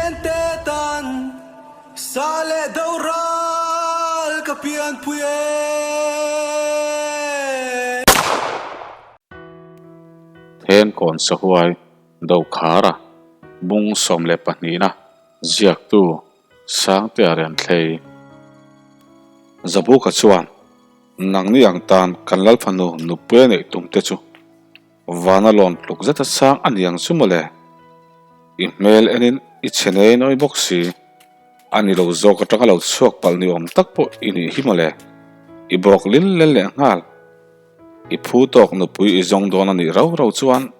Zalen te tan sa leh do ral ka pianpui e. Thenkawn Sahuai Dokhara bung 12 na ziaktu Sangtea Renthlei Zabuka chuan Nangni ang tan kan Lalfanu nupui a neih tum te chu Vana lawn tluk zeta sang a niang chu mawle. I hmel enin i chhe nei nawi bawk si. A ni lo zawk atanga lo chhuak palh ni awm tak pawh i nih hi mawle. I bawk lil lel leh nghal. I phu tawk nupui i zawng dawn a nih rau rau chuan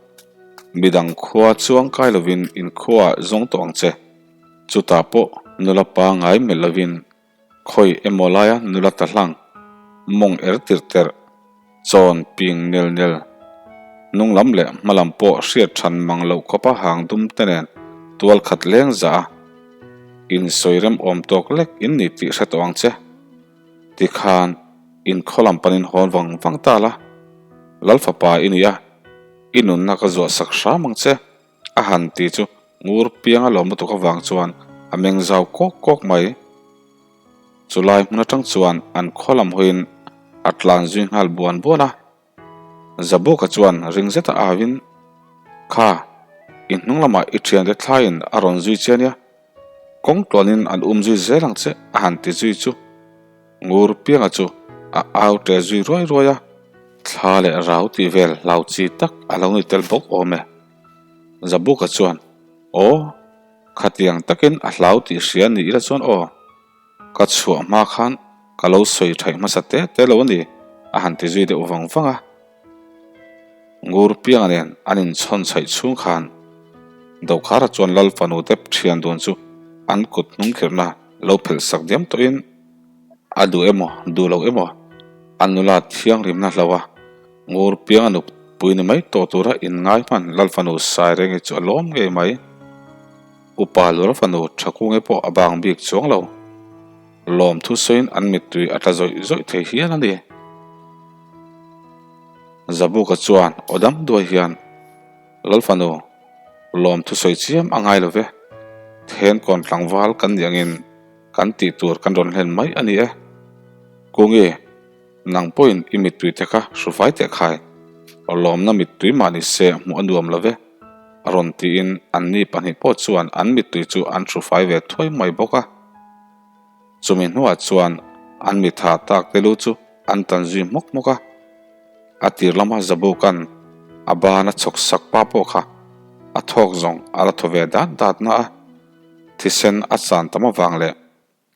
midang khua chuang kai lovin inkhua zawng tawh ang che. Chutah pawh nula pangai melh lovin Khawi emaw laia nula ta hlang, mawng er tirh terh, chawn ping nel nel, hnung lam leh hma lam pawh hriat than mang loh khawpa hang dum te nen tual khat leng zah a, insawi rem awm tawk lek in ni tih hre tawh ang che. Tikhan in khaw lam panin hawn vang vang ta la, Lal fapa i ni a, i nunna ka zuah sak hram ang che. A han ti chu ngur pianga lo lutuk avang chuan a meng zau kawk kawk mai. Chulai hmun atang chuan an khaw lam hawiin a tlan zui nghal buan buan a. Zabuka chuan ring zeta auin, Kha, i hnung lamah i thiante thlaiin a rawn zui che ania, kawng tluanin an um zui zel ang che a han ti zui chu. Ngur pianga chu a au ṭe zui ruai ruai a, thla leh rau tih vel hlau chi tak a lo ni tel bawk awm e. Zabuka chuan, Aw, khatiang takin a hlau tih hria ni ila chuan aw, ka chhuah hma khan ka lo sawi thaih hmasa te te lo a ni, a han ti zui deuh vang vang a. Ngur pianga nen an inchhawn chhaih chhung khan Dokhara chuan Lal fanu te thian dun chu an kut hnung khirhna lo phelh sak diam tawhin a duh emaw duh lo emaw a nula thianghlimna hlo a. Ngur pianga nupui ni mai tawh tura inngai hman Lal fanu Sairengi chu a lawm ngei mai. Upa Lura fanu Thakunge pawh a bang bik chuang lo. Lawm thu sawiin an mittui a tla zawih zawih thei hial a ni. Zabuka chuan aw dam duai hian, Lal fanu, lawm thu sawi chiam a ngai lo ve. Thenkawn tlangval kan nih angin kan tih tur kan rawn hlen mai a ni e. Kungi. Nang pawhin i mittui te kha hrufai teh khai, lawmna mittui mah ni se hmuh a nuam lo ve, a rawn tiin anni pahnih pawh chuan an mittui chu an hrufai ve thuai mai bawk a. Chumi hnuah chuan an mitha tak te lu chu an tan zui hmawk hmawk a, a tir lama Zabuka'n a ban a chhawk sak pa pawh kha a thawk zawng a la thaw ve dat dat na a, thisen a chan tam avang leh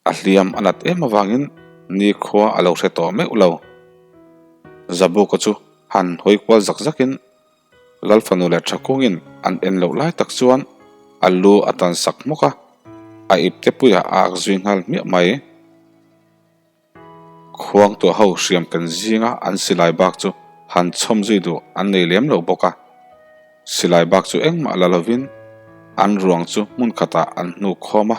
A hliam a nat em avangin nikhua a lo hre tawh meuh lo. Zabuka chu han hawi kual zak zakin Lal fanu leh Thakungin an en loh lai tak chuan a lu a tan sak hmawk a, a ipte puiah a ak zui nghal hmiah mai. Khuang tuah ho hriam ken zinga an silai bak chu han chhawm zui duh an nei lem lo bawk a. Silai bak chu engmah la lovin an ruang chu hmun khatah an hnuk khawm a,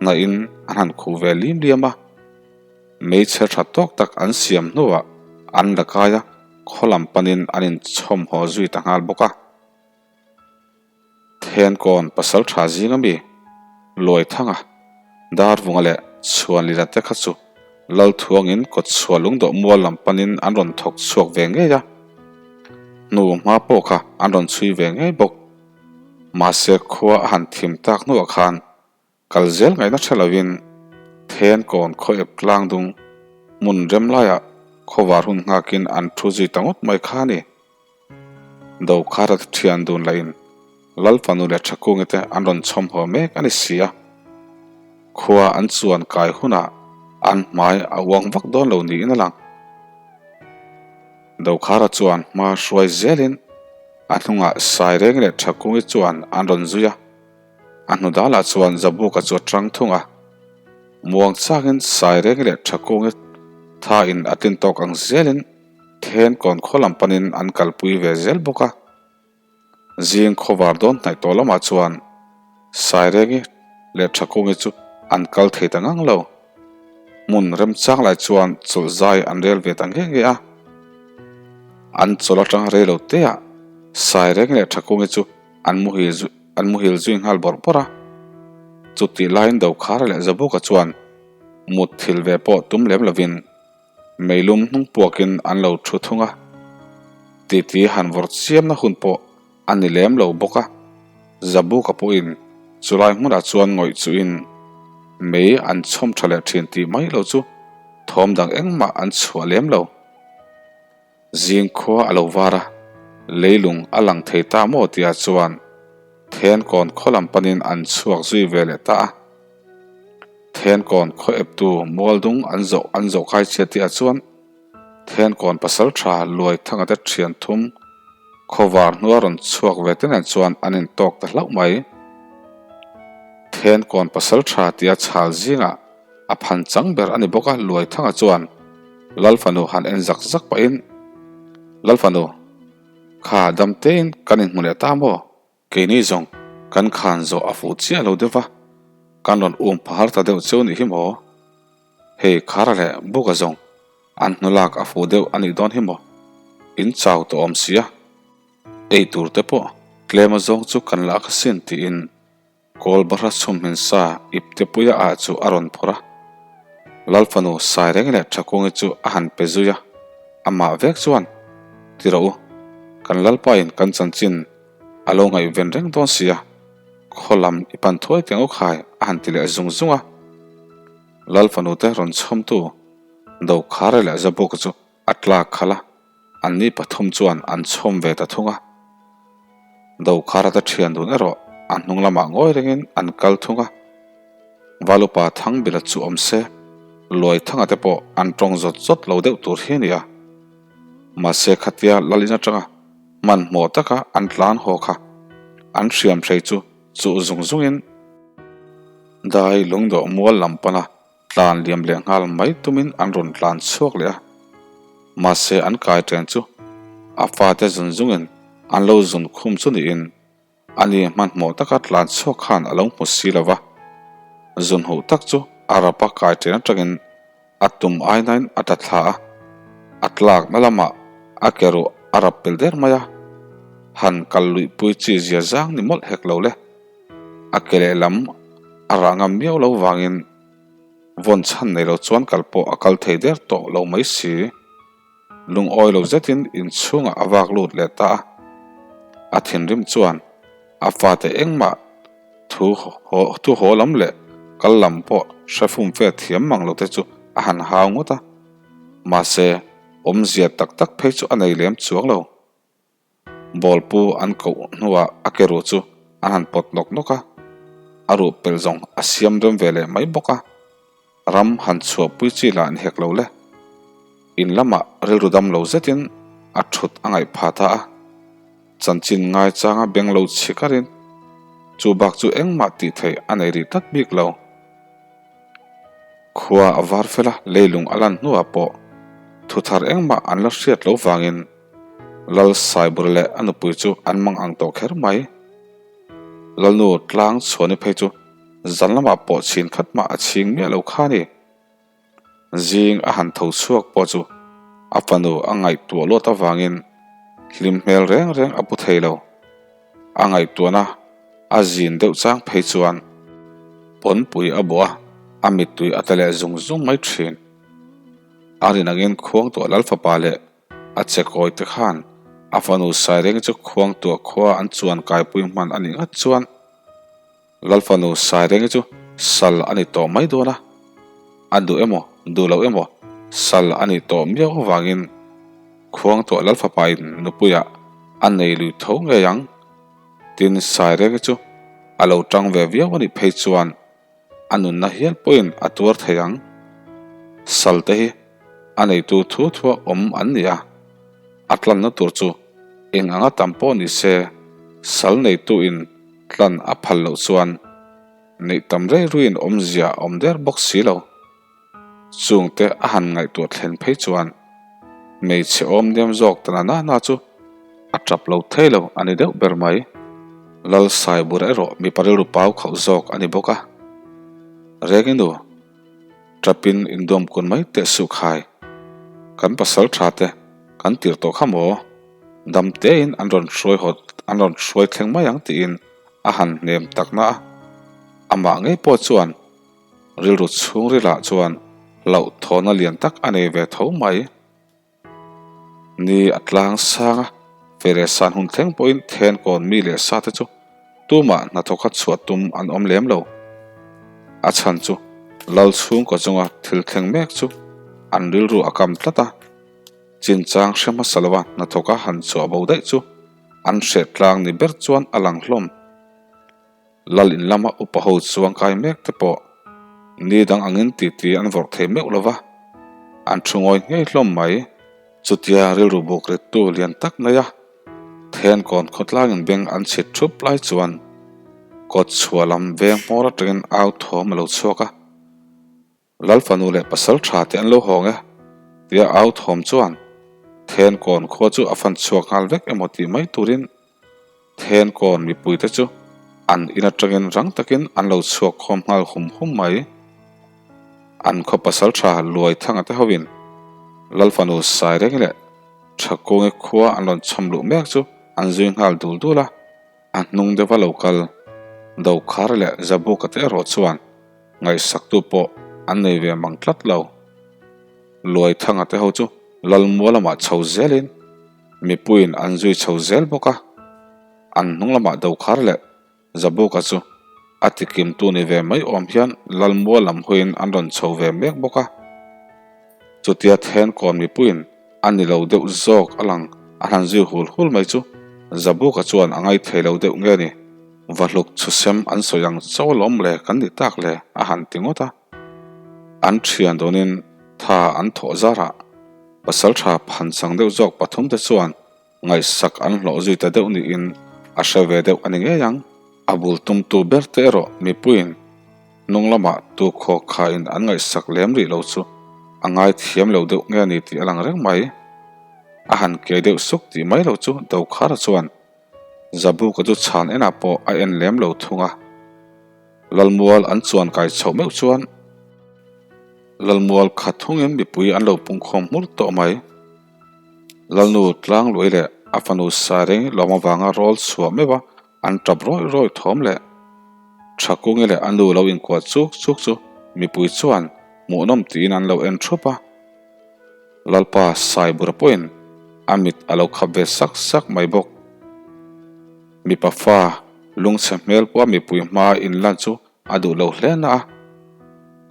hnahin an han khuh ve lim liam a. Meichher tha tawk tak an siam hnuah an la kai a, khaw lam panin an inchhawm haw zui ta nghal bawk a. Thenkawn pasal tha zing ami Luaithanga, Darvunga leh Chhuanlila te kha chu Lalthuangin kawtchhuah lungdawh mual lam panin an rawn thawk chhuak ve ngei a, hnu hma pawh kha an rawn chhui ve ngei bawk. Mahse khua a han thim tak hnuah khan Kal zel ngaihna tha lovin Thenkawn khaw ep tlang dung hmun rem laiah khawvar hun nghakin an thu zui ta ngawt mai kha a ni. Dokhara te thian dun lahin Lal fanu leh Thakungi te an rawn chhawm haw mek a ni si a. Khua an chuan kai hunah an hmai a uang vak dawn lo niin a lang. Dokhara chuan hma hruai zelin a hnungah Saireng leh Thakungi chuan an rawn zui a. A hnu dalah chuan Zabuka chu a tang thung a, muang changin Saireng leh Thakungi thain a tlin tawk ang zelin Thenkawn khaw lam panin an kalpui ve zel bawk a. Zing khawvar dawn hnaih tawh lamah chuan Sairengi leh Thakungi chu an kal thei ta ngang lo. Hmun remchang lai chuan chawlh zai an rel ve ta nge nge a. An chawlh atanga rei lo teah Saireng leh Thakungi chu an muhil an muhil zui nghal bawrh bawrh a. Chutih laiin Dokhara leh Zabuka chuan mut thil ve pawh tum lem lovin meilum hnung puakin an lo thu thung a. Titi han vawrh chiamna hun pawh a ni lem lo bawk a, Zabuka pawhin chulai hmunah chuan ngawih chuhin mei an chhawm tha leh thin tih mai lo chu thawm dang engmah an chhuah lem lo. Zing khua a lo var a, leilung a lang thei ta maw tihah chuan Thenkawn khaw lam panin an chhuak zui ve leh ta a. Thenkawn khaw eptu Mualdung an zawh an zawh kai chiah tihah chuan Thenkawn pasal tha Luaithanga te thian thum khawvar hnua rawn chhuak ve te nen chuan an intawk ta hlauh mai. Thenkawn pasal tha tia chhal zingah A phan chang ber a ni bawk a, Luaithanga chuan Lalfanu han en zak zak pahin, Lalfanu, kha dam tein kan inhmu leh ta maw? Keini zawng kan khan zawh a fuh chiah lo deuh va, kan rawn um pha har ta deuh cheu nih hi maw? Hei Khara leh Buka zawng an hnu lak a fuh deuh a nih dawn hi maw? In chau tawh awm sia, ei tur te pawh tlem azawng chu kan la asin tiin Kawl bahra chhum hmin sa iptepuia ah chu a rawn phawrh a. Lalfanu Saireng leh Thakungi chu a han pe zui a, amah vek chuan, Ti rawh u, kan Lalpain kan chanchin a lo ngaihven reng dawn si a, khaw lam i pan thuai teng u khai a han ti leh zung zung a. Lalfanu te rawn chhawmtu Dokhara leh Zabuka chu a tlak khalh a. Anni pathum chuan an chhawm ve ta thung a, Dokhara te thian dun erawh a hnung lamah ngawi rengin an kal thung a. Valupa Thangbila chu awm se, Luaithanga te pawh an tawng zawt zawt lo deuh tur hi a ni a. Mahse khatia Lalin atanga hmanhmawh taka an tlan haw kha an hriam hrei chu chuh zung zungin dai lungdawh mual lam pana Tlan liam leh nghal mai tumin an rawn tlan chhuak leh a, mahse an kai ṭen chu a fate zun zungin an lo zun khum chu niin ani hmanhmawh taka tlan chhuak khan a lo hmu si lo va, zun huh tak chu a rapa kai ṭen aṭangin a tum ainain a ta thla a, a tlakna lamah a ke ruh a rap pel der mai a, han kal luihpui chi zia zang ni mawlh hek lo le, a ke lehlam a rah ngam miau lo vangin. Vawn chhan nei lo chuan kal pawh a kal thei der tawh lo mai si. Lungawi lo zetin inchhungah a vak lut leh ta a. A thinrim chuan a fate engmah thu thu haw lam leh kal lam pawh hre fum fe thiam mang lo te chu a han hau ngawt a. Mahse, awmzia tak tak phei chu a nei lem chuang lo. Bawlpu an koh hnuah a ke ruh chu an han pawt nawk nawk a, a ruh pelh zawng a siam rem ve leh mai bawk a, ram han chhuahpui chi lah ni hek lo le. In lamah rilru dam lo zetin a thut a ngaih pha ta a, chanchin ngaichanga beng lo chhi karin chu bak chu engmah tih theih a nei rih tlat bik lo. Khua a var fel a, leilung a lan hnuah pawh thuthar engmah an la hriat lo vangin Lal Saibur leh a nupui chu an mang ang tawh kher mai. Lalnu tlang chhuani phei chu zan lamah pawh chhin khat mah a chhing miah lo kha a ni. Zing a han tho chhuak pawh chu a fanu a ngaihtuah luat avangin hlim hmel reng reng a pu thei lo. A ngaihtuahna a zin deuh chang phei chuan pawnpui a bawh a, a mittui a tla leh zung zung mai thin. A rin angin khuangtuah Lal fapa leh A chekawi te khan a fanu Saireng chu khuangtuah khua an chuan kaipui hman a nih ngat chuan Lal fanu Saireng chu sal a ni tawh mai dawn a, a duh emaw duh loh emaw sal a nih tawh miau avangin khuangtuah Lal fapain nupuiah a nei lui tho ngei ang. Tin, Saireng chu a lo tang ve viau a nih phei chuan A nunna hial pawhin a tuar thei ang. Sal te hi a neitu thu thua awm an ni a, a tlanna tur chu eng anga tam pawh ni se sal neituin tlan a phal loh chuan neih tam rei ruiin awmzia a awm der bawk si lo. Chungte a han ngaihtuah thlen phei chuan hmeichhe awm diam zawk ta na na chu a tap lo thei lo a ni deuh ber mai. Lal Saibur erawh mipa rilru pau khauh zawk a ni bawk a. Renginu, tapin induam kun mai teh suh khai. Kan pasal tha te kan tir tawh kha maw? Dam tein an rawn hruai hawt an rawn hruai thleng mai ang tiin a han hnem tak na a. Amah ngei pawh chuan rilru chhungrilah chuan hlauhthawhna lian tak a nei ve tho mai. Ni a tlang sang a, feh leh san hun thleng pawhin thenkawn mi leh sa te chu tumah hnathawka chhuah tum an awm lem lo. A chhan chu lal chhungkaw chunga thil thleng mek chu an rilru a kam tlat a, chinchang hre hmasa lova hnathawka han chhuah bo daih chu an hreh tlang ni ber chuan a lang hlawm. Lal in lama upa ho chuang kai mek te pawh ni dang angin titi an vawrh thei meuh lo va, an thu ngawi ngei hlawm mai. Chutia rilru buk rittu lian tak nei a, Thenkawn khawtlangin beng an chhit thup lai chuan kawt chhuah lam veng hmawr atangin au thawm a lo chhuak a. Lal fanu leh pasal tha te an lo hawng e, tia au thawm chuan Thenkawn khua chu a fan chhuak nghal vek emaw tih mai turin Thenkawn mipuite chu an in atangin rang takin an lo chhuak khawm nghal hum hum mai. An khaw pasal tha Luai Thanga te hoin Lal fanu Saireng leh Thakungi khua an rawn chhawm luh mek chu an zui nghal dul dul a. A hnung deuha lo kal Dokhar leh Zabuka te erawh chuan ngaihsaktu pawh an nei ve mang tlat lo. Luaithanga te ho chu Lalmua lamah chho zelin mipuiin an zui chho zel bawk a, an hnung lamah Dokhar leh Zabuka chu a tikimtu ni ve mai awm hian Lalmua lam huiin an rawn chho ve mek bawk a. Chutia Thenkawn mipuiin a ni lo deuh zawk a lang a han zui hul hul mai chu Zabuka chuan a ngaithei lo deuh nge ni, Vahluk chhusem an sawi ang chauh alawm le kan nih tak le a han ti ngawt a. An thian dawnin tha an thawh zarah pasaltha phanchang deuh zawk pathumte chuan Ngaihsak an hlawh zui ta deuh niin a hre ve deuh a ni ngei ang. A bul tumtu ber te erawh mipuiin hnung lamah tu khaw khain an ngaihsak lem rih lo chu a ngai thiam lo deuh nge a ni tih a lang reng mai. A han kei deuh suk tih mai lo chu Dokhara chuan Zabuka chu chhan enah pawh a en lem lo thung a. Lalmual an chuan kai chhoh meuh chuan Lalmual khat thungin mipui an lo pungkhawm hmur tawh mai. Lalnu Tlangluai leh a fanu Saireng lawm avanga rawl chhuah meuh a, an tap rawih rawih thawm leh Thakungi leh a nu lo inkuah chuk chuk chu mipui chuan hmuhnawm tiin an lo en thup a. Lalpa Saibura pawhin a mit a lo khap ve sak sak mai bawk. Mipa fa lungchhe hmel pawha mipui hmaa inlan chu a duh lo hle na a,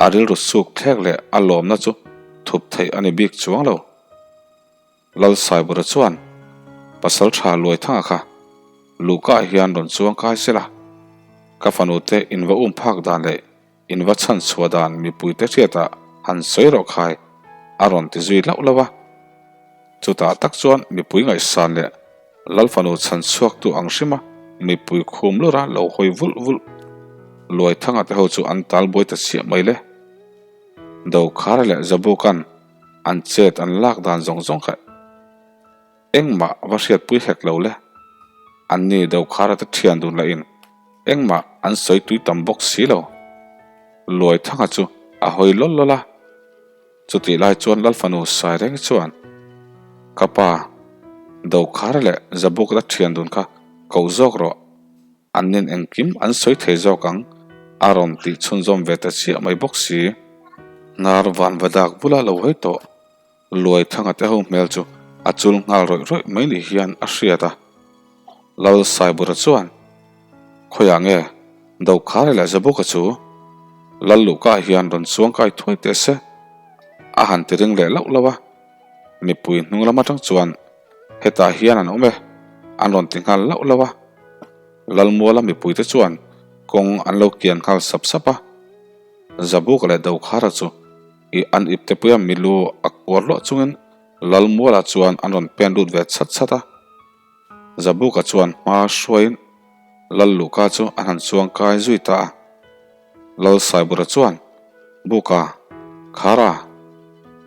a rilru suk thlek leh a lawmna chu thup theih a ni bik chuang lo. Lal Saibura chuan pasal tha Luaithanga kha Luhka ah hian rawn chuang kai se la, ka fanu te in va um phak dan leh in va chhan chhuah dan mipui te hriatah han sawi rawh khai a rawn ti zui lauh lauh a. Chutah tak chuan mipui ngaihsan leh Lal fanu chhan chhuaktu ang hrima mipui khum lura lo hawi vulh vulh Luaithanga te ho chu an tal buai ta chiah mai le. Dokhara leh Zabuka'n an chet an lak dan zawng zawng kha engmah va hriatpui hek lo le. Anni Dokhara te thian dun lahin engmah an sawi tui tam bawk si lo. Luaithanga chu a hawi lawlh lawlh a. Chutih lai chuan Lal fanu Saireng chuan, Ka pa, Dokhara leh Zabukra thian dun kha ko zawk rawh, an nin engkim an sawi thei zawk ang, a rawn tih chhunzawm ve ta chiah mai bawk si. Hnar vanvadak bula lo hawi tawh Luaithanga te ho hmel chu a chul nghal rawih rawih mai ni hian a hriat a. Lal Saibura chuan, Khawiah nge Dokhara leh Zabuka chu Lal Luhka hian rawn chuang kai thuai teh se? A han ti ring leh lauh lauh a. Mipui hnung lam atang chuan, Hetah hian an awm e, an rawn ti nghal lauh lauh a. Lalmuala mipuite chuan kawng an lo kian nghal sap sap a. Zabuka leh Dokhara chu i an iptepuia milu a kuar luah chungin Lalmuala chuan an rawn pen lut ve chhat chhat a. Zabuka chuan hma hruaiin Lal Luhka chu a han chuang kai zui ta a. Lal Saibura chuan, Buka, Khara,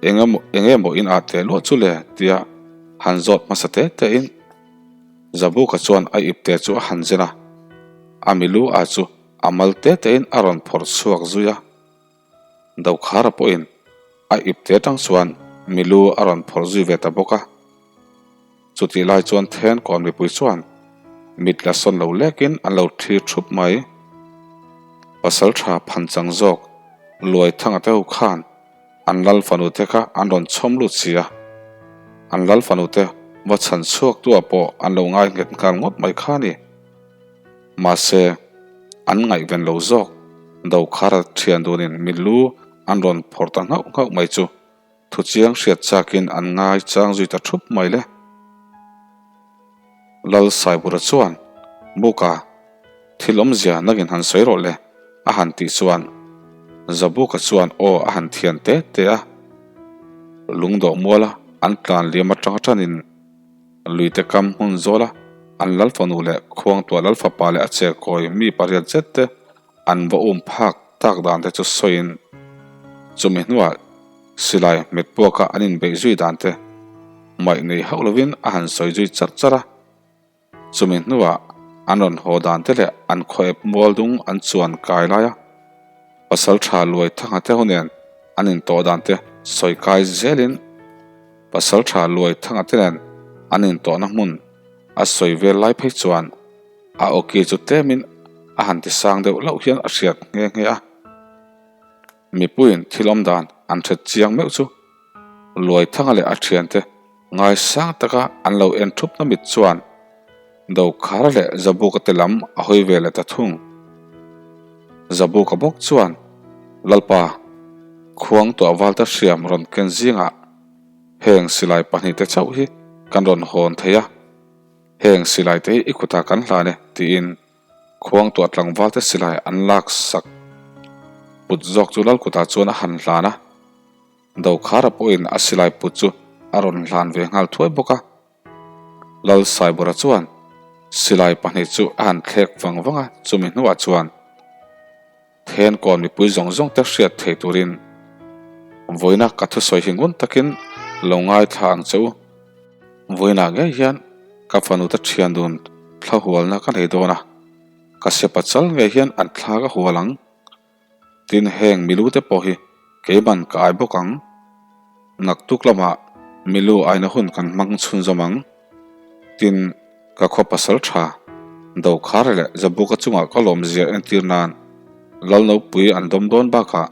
eng emaw eng emaw in ah teh luah chu le tia han zawt hmasa te te in Zabuka chuan a ipte chu a han zen a, a milu ah chu a mal te te in a rawn phawrh chhuak zui a. Dokhara pawhin a ipte atang chuan milu a rawn phawrh zui ve ta bawk a. Chutih lai chuan Thenkawn mipui chuan mit la sawn lo lekin an lo thlir thup mai. Pasalṭha phanchang zawk Luaithanga te ho khan an lal fanu te kha an rawn chhawm lut si a, an lal fanu te va chhan chhuak tu ah pawh an lo ngai nghet nghal ngawt mai kha a ni. Mahse, an ngaihven lo zawk Dokhara thian dunin mi lu an rawn phawrh ta nghauh nghauh mai chu Thuchiang hriat chakin an ngai chang zui ta thup mai le. Lal Saibura chuan, Buka, thil awmzia nangin han sawi rawh le, a han tih chuan Zabuka chuan aw a han thian te te a. Lungdawh muala an tlan liam atanga tanin luite kam hmun zawla an lal fanu leh khuangtuah lal fapa leh a chekawi mi pariat zet te An va um phak tak dan te chu sawiin chumi hnuah silai hmet puaka an inbeih zui dan te maih nei hauh lovin a han sawi zui charh charh a. Chumi hnuah an rawn haw dan te leh an khawep mual dung an chuan kai lai a, pasal tha luai thanga te ho nen an intawh dan te sawi kai zelin pasal tha luai thanga te nen an intawhna hmun a sawi vel lai phei chuan A awki chu tlemin a han ti sang deuh hlauh hian a hriat nghe nghe a. Mipuiin thil awm dan an hret chiang meuh chu Luaithanga leh a thiante ngai sang taka an lo en thupna mit chuan Dokhara leh Zabuka te lam a hawi ve leh ta thung. Zabuka bawk chuan Lalpa khuang tuah valta hriam rawn ken zingah heng silai pahnihte chauh hi kan rawn hawn thei a. Heng silai te hi i kutah kan hlan e, tiin khuangtuah tlangval te silai an lak sak put zawk chu lal kutah chuan a han hlan a. Dokhara pawhin a silai put chu a rawn hlan ve nghal thuai bawk a. Lal Saibura chuan silai pahnih chu a han thlek vang vang a, chumi hnuah chuan Thenkawn mipui zawng zawng te hriat thei turin vawiina ka thusawi hi ngun takin lo ngaithla ang che u. Vawiinah ngei hian ka fanu te thian dun thla hualna ka nei dawn a, ka sepa chal ngei hian an thla ka hual ang. Tin heng milu te pawh hi keiman ka ai bawk ang. Naktuk lamah milu aina hun kan hmang chhunzawm ang. Tin. Ka khaw pasal tha, Dokhar leh Zabuka chungah ka lawmzia entir nan Lalnopui an dawm dawn bakah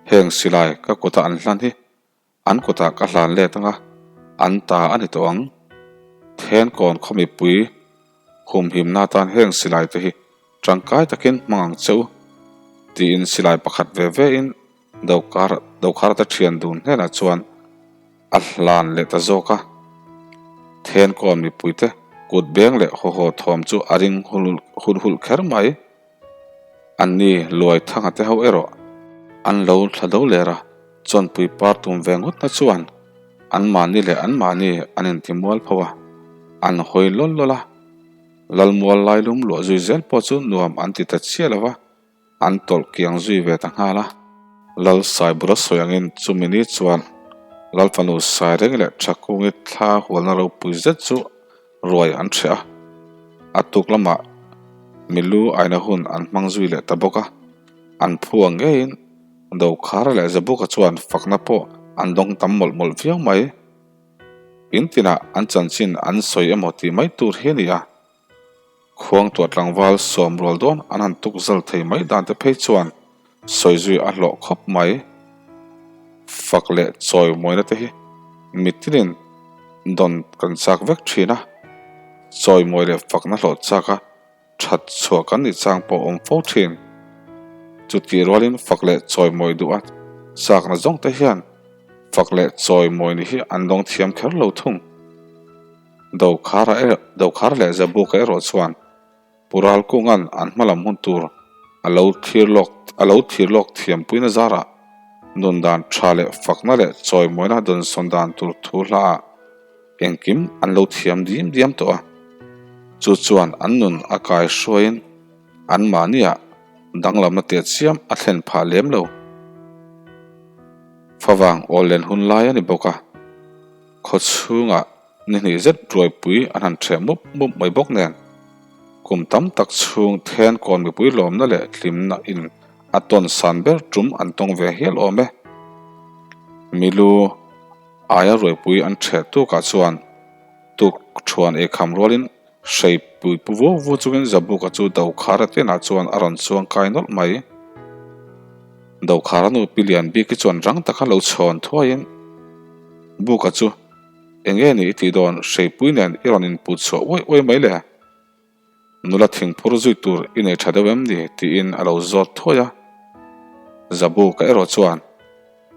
heng silai ka kuta an hlan hi an kutah ka hlan let anga an ta a ni tawh ang. Thenkawn khaw mipui humhimna atan heng silai te hi tangkai takin hmang ang che u tiin silai pakhat ve ve in Dokhar Dokhar te thian dun hnenah chuan A hlan leh ta zawk a, Thenkawn mipuite kut beng leh hawhaw thawm chu a ring hulh hulh kher mai. Anni Luaithanga te ho erawh an lo thla do ler a, chawnpui par tum ve ngawtna chuan anmahni leh anmahni an intimual pho a, an hawi lawl lawl a. Lalmual lailum luah zui zel pawh chu nuam an ti ta chiah lo va. An tawlh kiang zui ve ta nghal a. Lal Saibura sawi angin chumi ni chuan Lal fanu Saireng leh Thakungi thla hualna ropui zet chu ruai an hreh a. A tuk lamah milu aina hun an hmang zui leh ta bawk a. An phu ang ngeiin Dokhara leh Zabuka chuan fakna pawh an dawng tam mawlh mawlh viau mai. In tinah an chanchin an sawi emaw tih mai tur hi a ni a. Khuangtuah tlangval sawm rual dawn an han tuk zal thei mai dan te phei chuan sawi zui a hlawh khawp mai. Fak leh chawi mawina te hi mitinin dawn kan chak vek thin a, chawi mawi leh fakna hlawh chak a that chhuah kan nih chang pawh a awm fo thin. Chutih rualin fak leh chawi mawi duh a chakna zawng te hian fak leh chawi mawi ni hi an dawng thiam kher lo thung. Dokhara Dokhara leh Zabuka erawh chuan Pu Ralkunga'n an hmalam hun tur a lo thlir lawk a lo thlir lawk thiampuina zarah nun dan tha leh fakna leh chawimawina dawnsawn dan tur thu hlaah engkim an lo thiam diam diam tawh a. Chu chuan an nun a kai hruaiin anmahniah danglamna teh chiam a thlen phah lem lo. Favang awllen hun lai a ni bawk a. Khaw chhungah ni hnih zet ruaipui an han ṭheh mup mup mai bawk nen, kum tam tak chhung then kawn mipui lawmna leh hlimna in a tawn san ber tum an tawng ve hial awm e. Milu aia ruaipui an ṭheh tukah chuan tuk ṭhuan eikham rualin hreipui pu vu vu chungin Zabuka chu Dokhara tianah chuan a rawn chuang kai nawlh mai. Dokhara nu Pi Lianbiki chuan rang taka lo chhawn thuaiin, Buka chu eng nge ni i tih dawn hreipui nen i rawn input chhuah uaih uaih mai le? Nula thingphur zui tur i nei tha deuh em ni? tiin a lo zawt thuai a. Zabuka erawh chuan,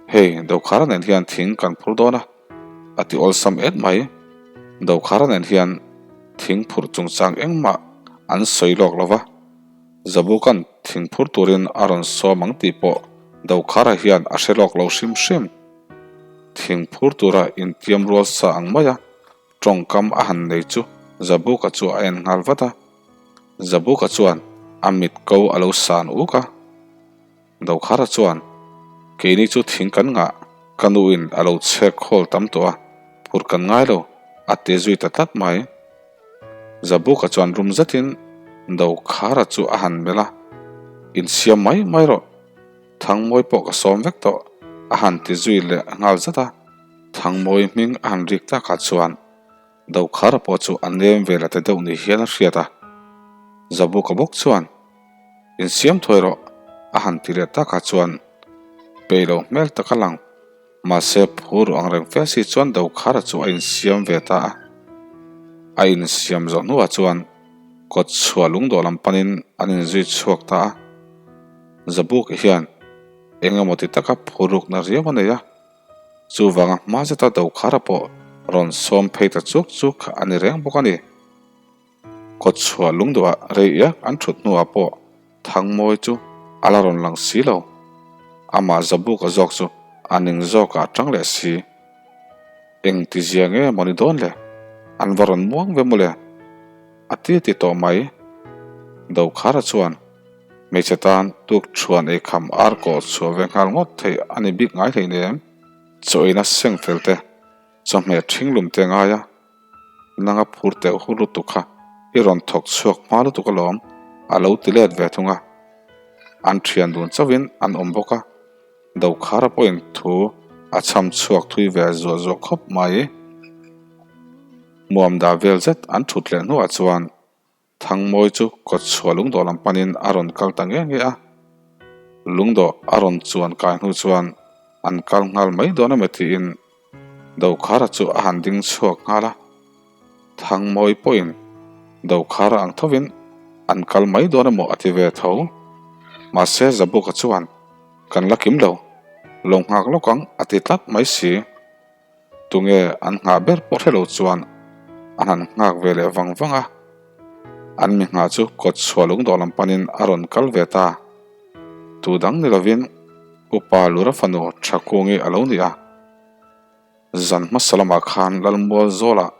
Hei, Dokhara nen hian thing kan phur dawn a, a ti awlsam et mai. Dokhara nen hian thing phurh chungchang engmah an sawi lawk lo va, Zabuka'n thing phur turin a rawn sawm ang tih pawh Dokhara hian a hre lawk lo hrim hrim. Thing phur tura intiam rual sa ang mai a. Tawngkam a han nei chu Zabuka chu a en nghal vat a, Zabuka chuan a mit ko a lo san uk a. Dokhara chuan, Keini chu thing kan ngah, ka nuin a lo chhek khawl tam tawh a, phur kan ngai lo, a ti zui ta tlat mai. Zabuka chuan rum zetin Dokhara chu a han melh a, Insiam mai mai rawh, Thangmawi pawh ka sawm vek tawh, a han ti zui leh nghal zat a. Thangmawi hming a han rik takah chuan Dokhara pawh chu a nem ve la ta deuh ni hian a hriat a. Zabuka bawk chuan, Insiam thuai rawh, a han ti leh takah chuan peih lo hmel tak a lang. Mahse phur ang reng fe si chuan Dokhara chu a insiam ve ta a. A insiam zawh hnuah chuan kawt chhuah lungdawh lam panin an inzui chhuak ta a. Zabuka hian eng emaw ti taka phurukna riau a nei a. Chuvanga hma zeta Dokhara pawh rawn sawm phei ta chuk chuk a ni reng bawk a ni. Kawtchhuah lungduhah rei iak an thut hnuah pawh Thangmawi chu a la rawn lang si lo. Amah Zabuka zawk chu a ning zawkah a tang leh si. Eng ti zia nge maw ni dawn le? An va rawn muang ve maw le? A ti ti tawh mai. Dokhara chuan. Hmeichhe tan tuk thuan ei kham ar kawh chhuah ve nghal ngawt theih a ni bik ngai hleinem. Chaw eina seng fel te, chawhmeh thinglum te ngai a, nanga phur teuh hur lutuk kha i rawn thawk chhuak hma lutuk alawm a lo ti let ve thung a. An thian dun chauhin an awm bawk a, Dokhara pawhin thu a chham chhuak thui ve zuah zuah khawp mai. Hmuam dah vel zet an thut leh hnuah chuan Thangmawi chu kawtchhuah lungdawh lam panin a rawn kal ta nge nge a. Lungdawh a rawn chuan kai hnu chuan an kal nghal mai dawn emaw tiin Dokhara chu a han ding chhuak nghal a. Thangmawi pawhin Dokhara ang thovin an kal mai dawn emaw a ti ve tho. Mahse Zabuka chuan, Kan la kim lo, lo nghak lawk ang a ti tlat mai si. Tunge an nghah ber pawh hre lo chuan an han nghak ve leh vang vang a, an mi nghah chu kawt chhuah lungdawh lam panin a rawn kal ve ta. Tu dang ni lovin Upa Lura fanu Thakungi a lo ni a, zan hmasa lamah khan Lalmual Zawlah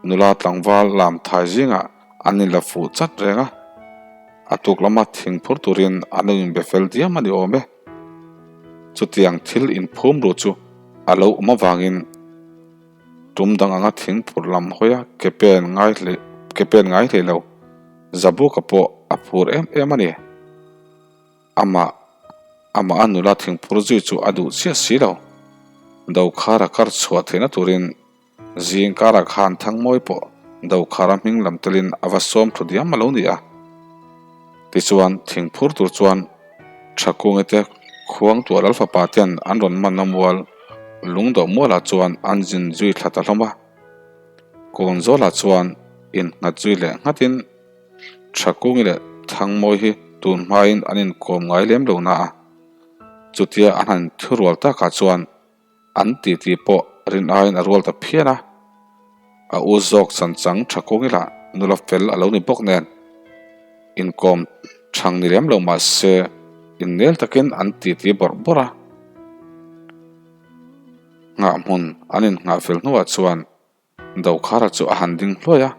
Nula tlangval lam thai zingah an inla fuh chat reng a, a tuk lama thing phur turin an lo inbe fel diam a ni awm e. Chutiang thil inphum ru chu a lo awm avangin tum dang anga thing phur lam hawia ke pen ngai hlei ke pen ngai hlei lo Zabuka pawh a phur em em a ni. Amah amah a nula thing phur zui chu a duh chiah si lo. Dokhara kar chhuah theihna turin Zing karah khan Thangmawi pawh Dokhara hming lam telin a va sawm thu diam a lo ni a. Tichuan, thing phur tur chuan Thakunge te khuang tuah lal fapa ten an rawn manna mual lungdawh mualah chuan an zin zui thla ta hlawm a. Kawn zawlah chuan innghat zui leh nghatin Thakunge leh Thangmawi hi tun hmain an inkawm ngai lem lo na a. Chutia an han thurual takah chuan An titi pawh rin aiin a rual ta phian a, a u zawk chan chang tha kawng ila nula fel a lo ni bawk nen inkawm thang ni lem lo mah se innel takin an titi bawrh bawrh a. Nghah hmun an innghah fel hnuah chuan Dokhara chu a han ding hluai a,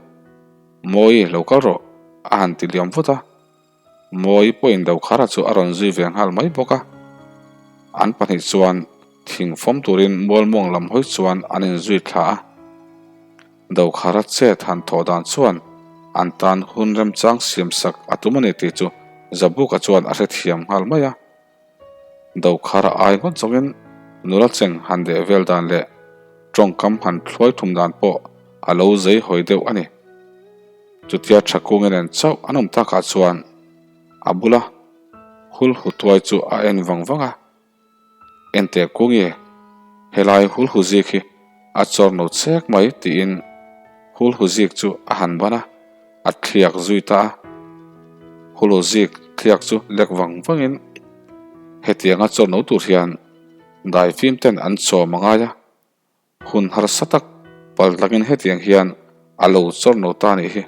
Mawi, lo kal rawh, a han ti liam vut a. Mawi pawhin Dokhara chu a rawn zui ve nghal mai bawk a. An pahnih chuan thing fawm turin Mualmuang lam hawi chuan an inzui thla a. Dokhara chet han thawh dan chuan an tan hun remchang siamsak a tum a ni tih chu Zabuka chuan a hrethiam nghal mai a. Dokhara ai ngawt zawngin nula cheng han deh vel dan leh tawngkam han thluai thum dan pawh a lo zei hawi deuh a ni. Chutia Thakunge nen chauh an awm takah chuan a bula. Hulhu tuai chu a en vang vang a. Enteh kungi, helai hulhu zik hi a chawr no chek mai tiin hulhu zik chu a han ban a, a thliak zui ta a. Hulhu zik thliak chu lek vang vangin hetianga chawr no tur hian daifim ten an chawm a ngai a. Hun harsa tak pal takin hetiang hian a lo chawr no ta nih hi.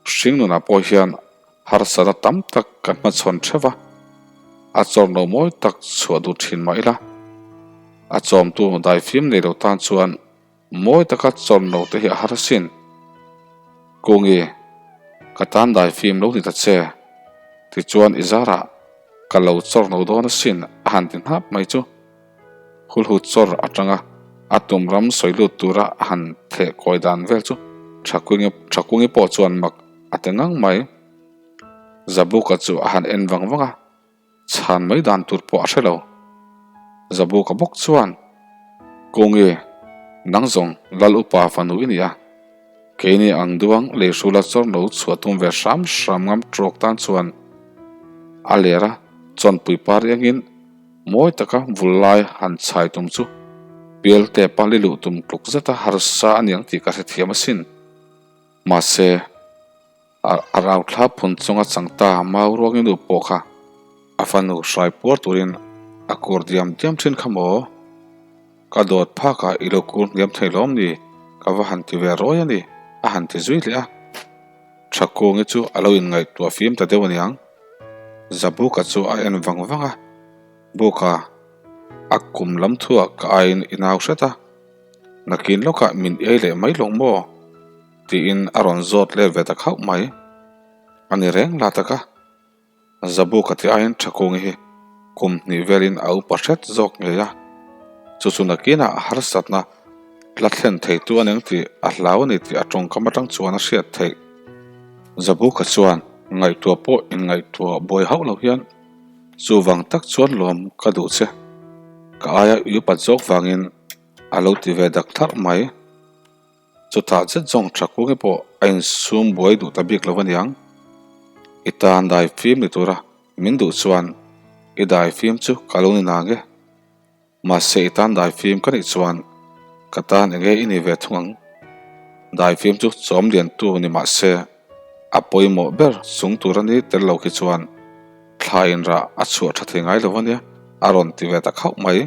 Hringnunah pawh hian harsatna tam tak kan hmachhawn theuh a, a chawr no mawi tak chhuah duh thin mah ila, a chawmtu daifim nei lo tan chuan mawi taka chawr no te hi a har asin. Kungi, ka tan daifim lo ni ta che, tichuan i zarah ka lo chawr no dawn asin a han ti hnap mai chu. Hulhu chawr atanga a tum ram sawi lut tura a han thleh kawi dan vel chu Thakungi pawh chuan mak a ti ngang mai. Zabuka chu a han en vang vang a, chhan mai dan tur pawh a hre lo. Zabuka bawk chuan, Kungi, nang zawng Lal upa fanu i ni a, keini ang duang leihrula chawr no chhuah tum ve hram hram ngam trawk tan chuan a ler a, chawnpui par iangin Mawi taka vul lai han chhai tum chu Pialte pali luh tum tluk zeta harsa a niang tih ka hrethiam asin. Mahse, a rauthla phun chunga chang ta mau ruangin nu pawh kha a fanu hrai puar turin a kur diam diam thin kha maw? Ka dawt phakah i lo kur hniam thei lawm ni? Ka va han ti ve rawi a ni, a han ti zui leh a. Thakungi chu a lo inngaihtuah fim ta deuh aniang. Zabuka chu a en vang vang a, Buka, a kum lam thuah ka aiin i nau hret a, nakin lawkah min ei leh mai lawng maw? tiin a rawn zawt let ve ta khauh mai. A ni reng la tak a, Zabuka ti aiin Thakungi hi kum hnih velin a upa hret zawk ngei a, chu chu nakinah harsatna la thlen theitu a neng tih a hlau a ni tih a tawngkam atang chuan a hriat theih. Zabuka chuan ngaihtuah pawh inngaihtuah buai hauh lo hian chuvang tak chuan lawm ka duh che, ka aia i upat zawk vangin a lo ti ve dak tharh mai. Chutah zet zawng Thakungi pawh a insum buai duh ta bik lo aniang. I tan dai fim ni tura min duh chuan i dai fim chu ka lo ni nang e. Mahse i tan daifim ka nih chuan ka tan enge i ni ve thung ang. Daifim chu chawm liantu ni mahse a pawimawh ber chung tur a ni tel lo khi chuan thla inrah a chhuah tha thei ngai lo ania a rawn ti ve ta khauh mai.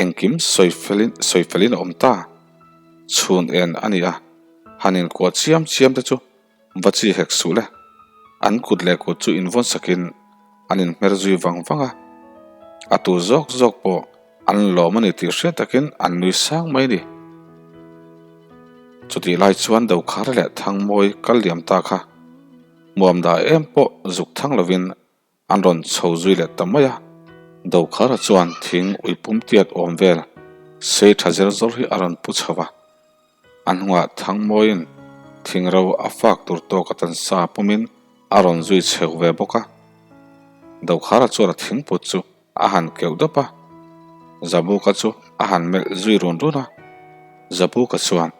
Engkim sawi felin sawi felin a awm ta. Chhun en a ni a, han inkuah chiam chiam te chu Va chi hek suh le. An kut leh kut chu invawn sakin an inhmer zui vang vang a. A tu zawk zawk pawh an lawm a ni tih hriat takin an nui sang mai a ni. Chutih lai chuan Dokhara leh Thangmawi kal liam ta kha hmuam dah em pawh zuk thang lovin An rawn chho zui leh ta mai a, Dokhara chuan thing ui pum tiat awm vel sei tha zer zawr hi a rawn pu chho a. A hnungah Thangmawiin thing ro a fak tur tawk a tan sa pumin a rawn zui chheu ve bawk a. Dokhara chuan a thingput chu a han keuh dawp a, Zabuka chu a han melh zui run run a. Zabuka chuan,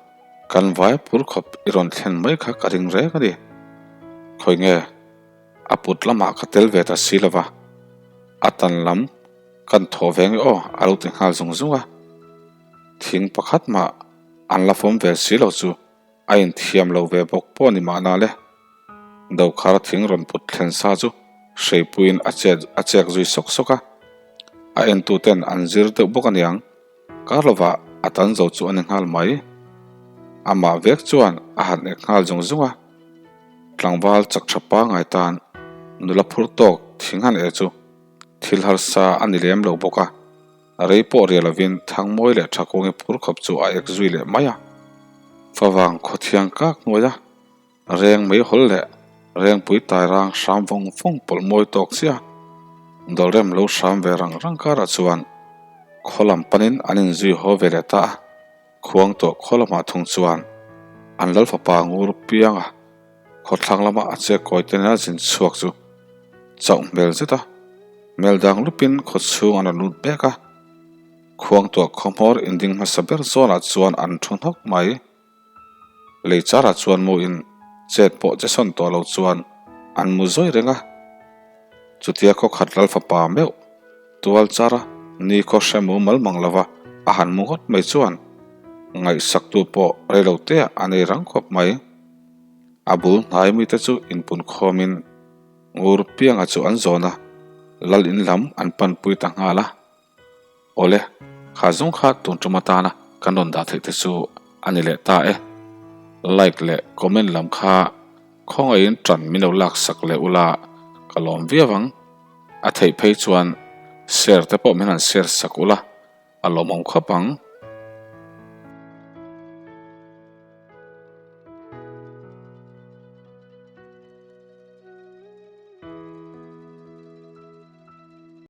Kan vai phur khawp i rawn thlen mai kha ka ring reng a ni. Khawi nge? A put lamah ka tel ve ta si lova, a tan lam kan thawh ve nge aw a lo ti nghal zung zung a. Thing pakhat mah an la fawm ve si lo chu a inthiam lo ve bawk pawh ni mahna le. Dokhara thing rawn put thlen sa chu hreipuiin a chet a chek zui sawk sawk a, a entuten an zir deuh bawk aniang. Kar lovah a tan zo chu a ni nghal mai. Amah vek chuan a han ek nghal zung zung a. Tlangval chak tha pangai tan nula phur tawk thing han eh chu thil harsa a ni lem lo bawk a, rei pawh riah lovin Thangmawi leh Thakungi phur khawp chu a ek zui leh mai a. Favang khawthiang kak hnuai a. Reng mai hawl leh Rengpui tai rang hram vawng vawng pawlh mawi tawk chiah. Dawlrem lo hram ve rang rang karah chuan khaw lam panin an inzui haw ve leh ta a, khuang tawh khaw lamah thung chuan an lal fapa ngur piang a, khawthlang lama a che kawi te nena zin chhuak chu chauh hmel zet a, hmel dang lupin khaw chhung an rawn lut mek a, khuang tawh khaw hmawr inding hmasa ber zawnah chuan an thu hnawk mai. Lei charah chuan mu in chet pawh che sawn tawh lo chuan an mu zawi reng a. Chutia khawkhat lal fapa meuh tual char a nikhaw hre mumal mang lova a han mu ngawt mai chuan ngaihsaktu pawh reiloteah a nei rang khawp mai. A bul hnai mite chu inpun khawmin ngur pianga chu an zawn a, lal in lam an panpui ta nghal a. Awle, kha zawng kha tun tum atana kan rawn dah theih te chu a ni leh ta e. Like leh comment lam kha khawngaihin tan min lo lak sak leh ula ka lawm viau ang. A theih phei chuan share te pawh min han share sak ula a lawmawm khawp ang.